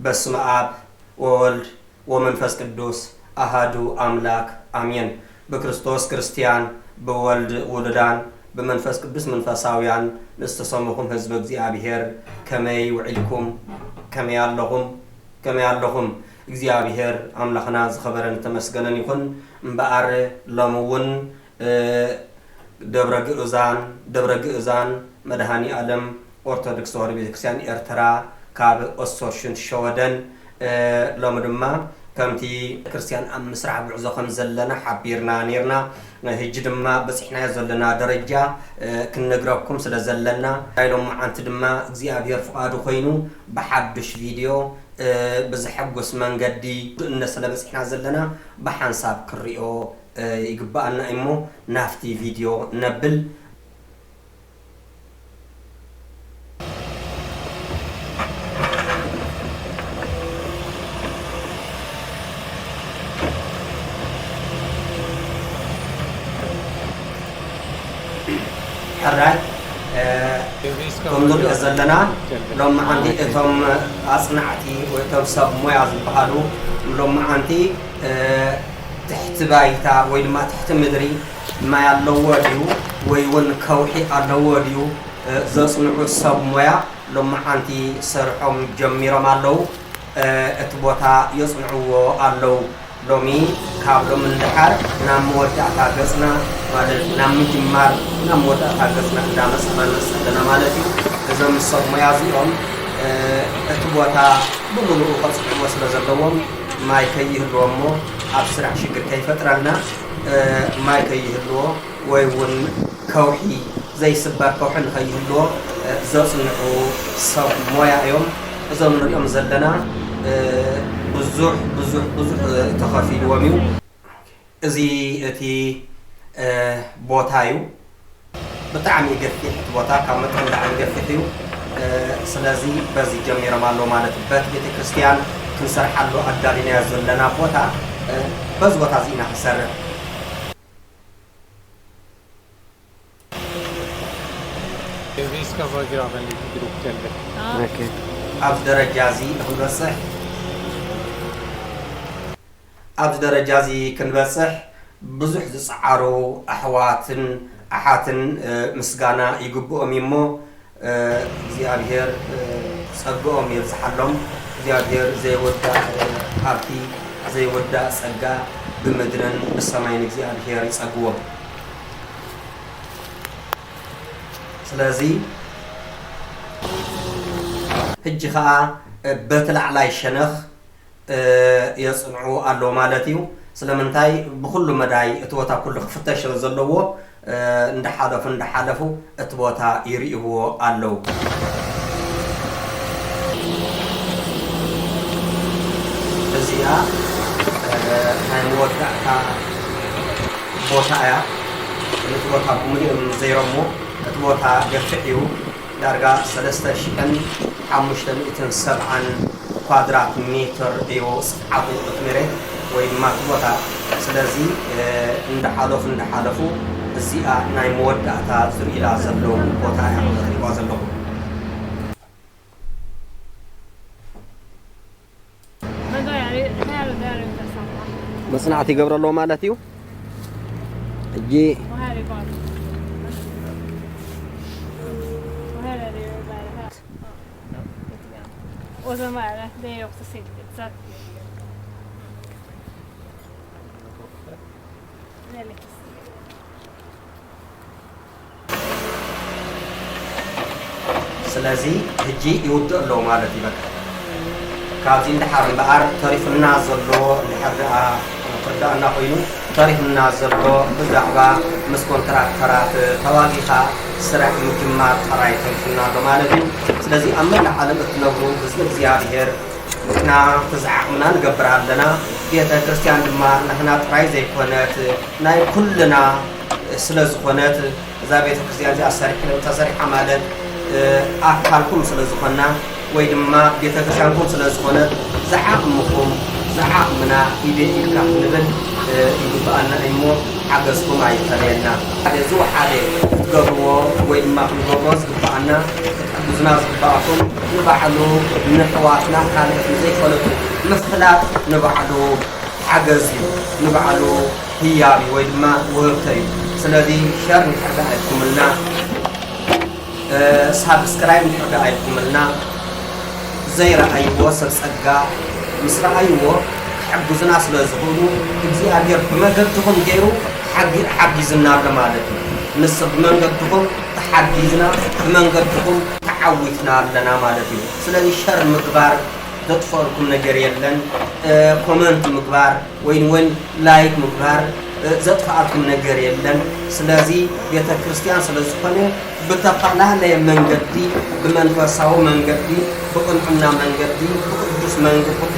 በስመ አብ ወወልድ ወመንፈስ ቅዱስ አሃዱ አምላክ አሜን። ብክርስቶስ ክርስቲያን፣ ብወልድ ውሉዳን፣ ብመንፈስ ቅዱስ መንፈሳውያን ንዝተሰሙኹም ህዝቢ እግዚኣብሔር፣ ከመይ ውዒልኩም? ከመይ ኣለኹም? ከመይ ኣለኹም? እግዚኣብሔር ኣምላኽና ዝኸበረን ዝተመስገነን ይኹን። እምበኣር ሎሚ እውን፣ እ፣ ደብረ ግእዛን፣ ደብረ ግእዛን መድኃኔ ዓለም ኦርቶዶክስ ተዋሕዶ ቤተክርስትያን ኤርትራ ካብ ኦስተርሹንድ ሸወደን፣ እ፣ ሎሚ ድማ ከምቲ ክርስቲያን ኣብ ምስራሕ ጉዕዞ ከም ዘለና ሓቢርና ነይርና። ሕጂ ድማ በፂሕናዮ ዘለና ደረጃ፣ እ፣ ክንነግረኩም ስለ ዘለና፣ ናይ ሎመዓንቲ ድማ እግዚኣብሔር ፍቓዱ ኮይኑ ብሓዱሽ ቪድዮ፣ እ፣ ብዘሐጉስ መንገዲ እነ ስለ በፂሕና ዘለና ብሓንሳብ ክንሪኦ፣ እ፣ ይግብኣና እሞ ናብቲ ቪድዮ ነብል። ሕራይ፣ እ፣ ከም ንሪኦ ዘለና ሎመዓንቲ እቶም ኣጽናዕቲ ወይ እቶም ሰብ ሞያ ዝበሃሉ ሎመዓንቲ፣ እ፣ ትሕቲ ባይታ ወይ ድማ ትሕቲ ምድሪ ማይ ኣለዎ ድዩ ወይ እውን ከውሒ ኣለዎ ድዩ፣ እ፣ ዘጽንዑ ሰብ ሞያ ሎመዓንቲ ስርሖም ጀሚሮም ኣለዉ። እ፣ እቲ ቦታ የጽንዕዎ ኣለዉ። ሎሚ ካብ ሎሚ ንደሓር ናብ መወዳእታ ገጽና፣ ማለት ናብ ምጅማር ናብ መወዳእታ ገጽና እንዳመጻና ንመጽእ ኣለና ማለት እዩ። እዞም ሰብ ሞያ እዚኦም፣ እ፣ እቲ ቦታ ብምሉኡ ከጽንዕዎ ስለ ዘለዎም ማይ ከይህልዎ እሞ ኣብ ስራሕ ሽግር ከይፈጥረልና፣ እ፣ ማይ ከይህልዎ ወይ እውን ከውሒ ዘይስበር ከውሒ ንኸይህልዎ፣ እ፣ ዘጽንዑ ሰብ ሞያ እዮም። እዞም ንሪኦም ዘለና፣ እ፣ ብዙሕ፣ ብዙሕ፣ ብዙሕ፣ እ፣ ተኸፊልዎም እዩ። እዚ እቲ፣ እ፣ ቦታ እዩ። ብጣዕሚ ገፊሕ እቲ ቦታ፣ ካብ መጠን ንላዕሊ ገፊሕ እዩ። እ፣ ስለዚ በዚ ጀሚሮም ኣለዉ ማለት እዩ። በቲ ቤተ ክርስቲያን ክንሰርሓሉ ኣዳሊናዮ ዘለና ቦታ፣ እ፣ በዚ ቦታ እዚ ኢና ክንሰርሕ። Io vi ska vara grabben lite grovt eller? ኦኬ። ኣብዚ ደረጃ እዚ ንኽንበጽሕ፣ ኣብዚ ደረጃ እዚ ክንበጽሕ ብዙሕ ዝጸዓሩ ኣሕዋትን ኣሓትን፣ እ፣ ምስጋና ይግብኦም እዩ እሞ፣ እ፣ እግዚኣብሔር፣ እ፣ ጸግኦም የብዝሓሎም። እግዚኣብሔር ዘይወዳእ፣ እ፣ ሃብቲ፣ ዘይወዳእ ጸጋ ብምድርን ብሰማይን እግዚኣብሔር ይጸግዎም። ስለዚ ሕጂ ኸኣ በቲ ላዕላይ ሸነኽ፣ እ፣ የጽንዑ ኣለዉ ማለት እዩ። ስለምንታይ? ብኹሉ መዳይ እቲ ቦታ ኩሉ ክፍተሽ ስለ ዘለዎ፣ እ፣ እንዳሓለፉ እንዳሓለፉ እቲ ቦታ ይርእይዎ ኣለዉ። እዚኣ፣ እ፣ ናይ መወዳእታ ቦታ እያ። ነቲ ቦታ ብምሉኦም ዘይረሞ፣ እቲ ቦታ ገፊሕ እዩ። ዳርጋ ሰለስተ ሽሕን ሓሙሽተ ሚእትን ሰብዓን ኳድራት ሜትር እዩ ስፍሓቱ እቲ መሬት ወይ ድማ እቲ ቦታ። ስለዚ፣ እ፣ እንዳሓለፉ እንዳሓለፉ እዚኣ ናይ መወዳእታ ዝርእይላ ዘለዉ ቦታ እያ እትሪእዋ ዘለኹም። መጽናዕቲ ይገብረለዎ ማለት እዩ። ሕጂ ስለዚ ሕጂ ይውድእ ኣሎ ማለት እዩ። በቃ ካብዚ እንድሓር እምበኣር ተሪፉና ዘሎ እንድሕር ደኣ ክርዳእና ኮይኑ፣ ተሪፉና ዘሎ ብዛዕባ ምስ ኮንትራክተራት ተዋጊኻ ስራሕ ምጅማር ጥራይ ተሪፉና ኣሎ ማለት እዩ። ስለዚ ኣብ መላእ ዓለም እትነብሩ ህዝቢ እግዚኣብሔር፣ ንሕና እቲ ዝዓቕምና ንገብር ኣለና። ቤተ ክርስቲያን ድማ ናህና ጥራይ ዘይኮነት ናይ ኩልና ስለ ዝኾነት፣ እዛ ቤተ ክርስቲያን እዚኣ ሰሪሕ-፣ ተሰሪሓ ማለት፣ እ፣ ኣካልኩም ስለ ዝኾና ወይ ድማ ቤተ ክርስቲያንኩም ስለ ዝኾነት፣ ዝዓቕምኹም፣ ዝዓቕምና ኢደ ኢድካ ክንብል፣ እ፣ ይግብኣና እዩ እሞ፣ ሓገዝኩም ኣይፈለየና። ሓደ ዝወሓደ ክትገብርዎ ወይ ድማ ክንገብሮ ዝግብኣና ክትሕግዙና ዝግብኣኩም ንባዕሉ ንሕዋትና ካልኦት ንዘይፈለጡ ምፍላጥ ንባዕሉ ሓገዝ እዩ፣ ንባዕሉ ህያብ እዩ ወይ ድማ ውህብቶ እዩ። ስለዚ ሸር እንድሕር ደኣ ኢልኩምልና ሳብስክራይብ እንድሕር ደኣ ኢልኩምልና ዘይረኣይዎ ሰብ ጸጋ ምስ ረኣይዎ ክሕግዙና ስለ ዝኽእሉ እግዚኣብሔር ብመገድኹም ገይሩ ሓጊ- ሓጊዝና ኣሎ ማለት እዩ። ንስ ብመንገድኹም ተሓጊዝና ብመንገድኹም ተዓዊትና ኣለና ማለት እዩ። ስለዚ ሸር ምግባር ዘጥፈኣልኩም ነገር የለን። ኮመንት ምግባር ወይን ወይን ላይክ ምግባር ዘጥፈኣልኩም ነገር የለን። ስለዚ ቤተ ክርስቲያን ስለ ዝኾነ ብተፈላለየ መንገዲ ብመንፈሳዊ መንገዲ ብቕንዕና መንገዲ ብቅዱስ መንገዲ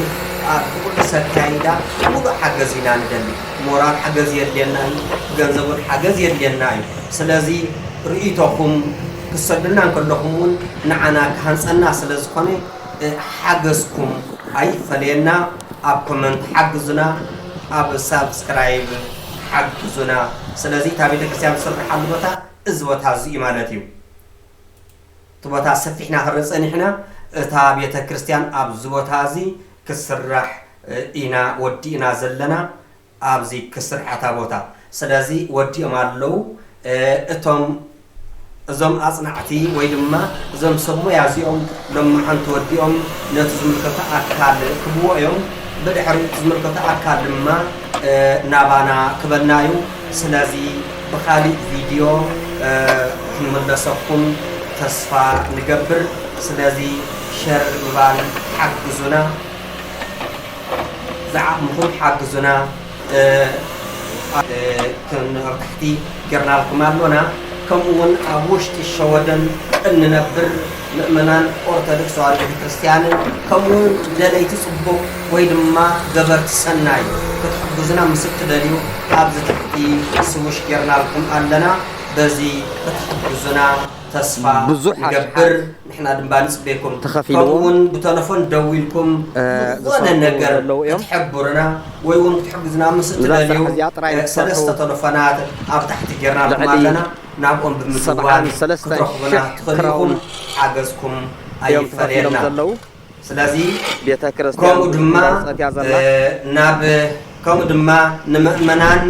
ብቅዱስ ኣካይዳ ሙሉእ ሓገዝ ኢና ንደሊ። ሞራል ሓገዝ የድልየና እዩ፣ ገንዘብን ሓገዝ የድልየና እዩ። ስለዚ ርእይቶኹም ክትሰዱልና እንከለኹም እውን ንዓና ክሃንፀና ስለ ዝኾነ ሓገዝኩም ኣይፈለየና። ኣብ ኮመንት ሓግዙና፣ ኣብ ሳብስክራይብ ሓግዙና። ስለዚ እታ ቤተክርስትያን ትስርሓሉ ቦታ እዚ ቦታ እዚ እዩ ማለት እዩ። እቲ ቦታ ሰፊሕና ክንርኢ ጸኒሕና፣ እታ ቤተክርስትያን ኣብዚ ቦታ እዚ ክስራሕ ኢና ወዲእና ዘለና። ኣብዚ ክስራሕ እታ ቦታ። ስለዚ ወዲኦም ኣለዉ። እቶም እዞም ኣጽናዕቲ ወይ ድማ እዞም ሰብ ሞያ እዚኦም ሎማዓንቲ ወዲኦም ነቲ ዝምልከቶ ኣካል ክብዎ እዮም። ብድሕሪ እቲ ዝምልከቶ ኣካል ድማ ናባና ክበና እዩ። ስለዚ ብኻሊእ ቪድዮ ክንምለሰኩም ተስፋ ንገብር። ስለዚ ሸር ምባል ሓግዙና። ዝዓቕምኹም ሓግዙና። ክንርታሕቲ ጌርናልኩም ኣሎና። ከምኡ እውን ኣብ ውሽጢ ሸወደን እንነብር ምእመናን ኦርቶዶክስ ተዋህዶ ቤተክርስትያንን ከምኡ እውን ደለይቲ ጽቡቕ ወይ ድማ ገበርቲ ሰናይ ክትሕግዙና ምስ እትደልዩ ኣብዚ ትሕቲ ስውሽ ጌርናልኩም ኣለና። በዚ ክትሕግዙና ተስፋ ብዙሕ ንገብር። ኣሽሓት ንሕና ድማ ንጽበየኩም። ተኸፊልዎም። ከምኡውን ብተለፎን ደዊልኩም እ፣ ዝኾነ ዝሰርሑ ነገር ዘለዉ እዮም። ክትሕብሩና ወይ እውን ክትሕግዙና ምስ እዛ እትደልዩ፣ ስራሕ እዚኣ ጥራይ እ፣ ዝሰርሑ ሰለስተ ተለፎናት ኣብ ታሕቲ ጌርናልኩም ልዕሊ ኣለና። ናብኦም ብምድዋል ሰብዓን ሰለስተን ክትረኽቡና ሺሕ ትኽእሉ ኢኹም። ክራውን ሓገዝኩም እዮም ተኸፊሎም ኣይፈለየና። ዘለዉ። ስለዚ ቤተ ክርስቲያን ከምኡ ድማ፣ ዝመርጸት እያ ዘላ። እ፣ ናብ፣ ከምኡ ድማ ንምእመናን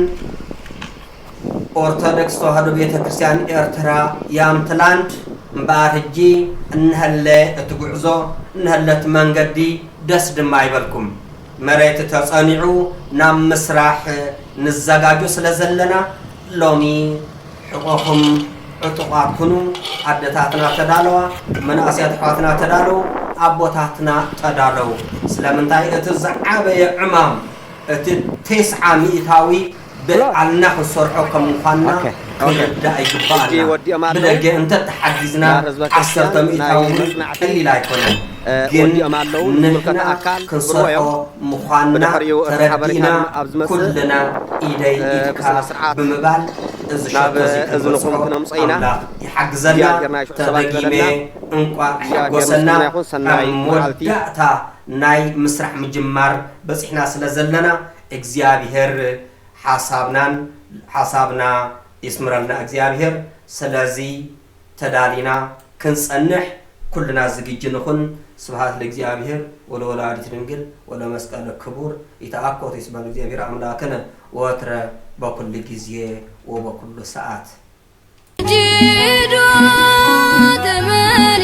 ኦርቶዶክስ ተዋህዶ ቤተ ክርስቲያን ኤርትራ ያምትላንድ እምበኣር ሕጂ እንሀለ እቲ ጉዕዞ እንሀለ እቲ መንገዲ ደስ ድማ ይበልኩም። መሬት ተጸኒዑ ናብ ምስራሕ ንዘጋጆ ስለ ዘለና ሎሚ ሕቖኹም ዕጡቓት ኩኑ። ኣደታትና ተዳለዋ፣ መናእሰያት ኣሕዋትና ተዳለዉ፣ ኣቦታትና ተዳለዉ። ስለምንታይ እቲ ዝዓበየ ዕማም እቲ ተስዓ ሚእታዊ ብኣልና ክንሰርሖ ከም ምዃንና ኦኬ፣ ኦኬ። ክንርዳእ ይግባኣና። ሕጂ ወዲኦም ኣለዉ። ብደገ እንተ ተሓጊዝና ናብ ህዝበ ክርስቲያን ዓሰርተ ሚእታዊ ናይ እውን መጽናዕቲ፣ ቀሊል ኣይኮነን። እ፣ ግን ወዲኦም ኣለዉ። ንሕና ዝምልከቶ ኣካል ክንሰርሖ ክብርዎ እዮም። ምዃንና ብድሕሪኡ እቲ ተረዲእና ሓበሬታ ኣብ ዝመጽእ፣ ኩልና ኢደይ እ፣ ኢድካ ብስነ ስርዓት ብምባል እዚ ናብ ሸቶ እዚ እዝንኹም ክንበጽሖ ክነምጽኦ ኢና። ኣምላኽ ይሓግዘና። እግዚኣብሔር ናይ ሽዑ ሰባት ተደጊመ ይበለና። እንቋዕ እግዚኣብሔር ሓጎሰና። ምስጋና ይኹን። ሰናይ ኣብ መዓልቲ። መወዳእታ ናይ ምስራሕ ምጅማር በጺሕና ስለ ዘለና እግዚኣብሔር ሓሳብናን ሓሳብና ይስምረልና እግዚኣብሔር። ስለዚ ተዳሊና ክንጸንሕ ኩልና ዝግጅ ንኹን። ስብሐት ለእግዚኣብሔር ወለወላዲቱ ድንግል ወለመስቀሉ ክቡር። ይትአኮ እስመ ለእግዚኣብሔር አምላክነ ወትረ በኩሉ ጊዜ ወበኩሉ ሰዓት። ጅዶ ተመሊ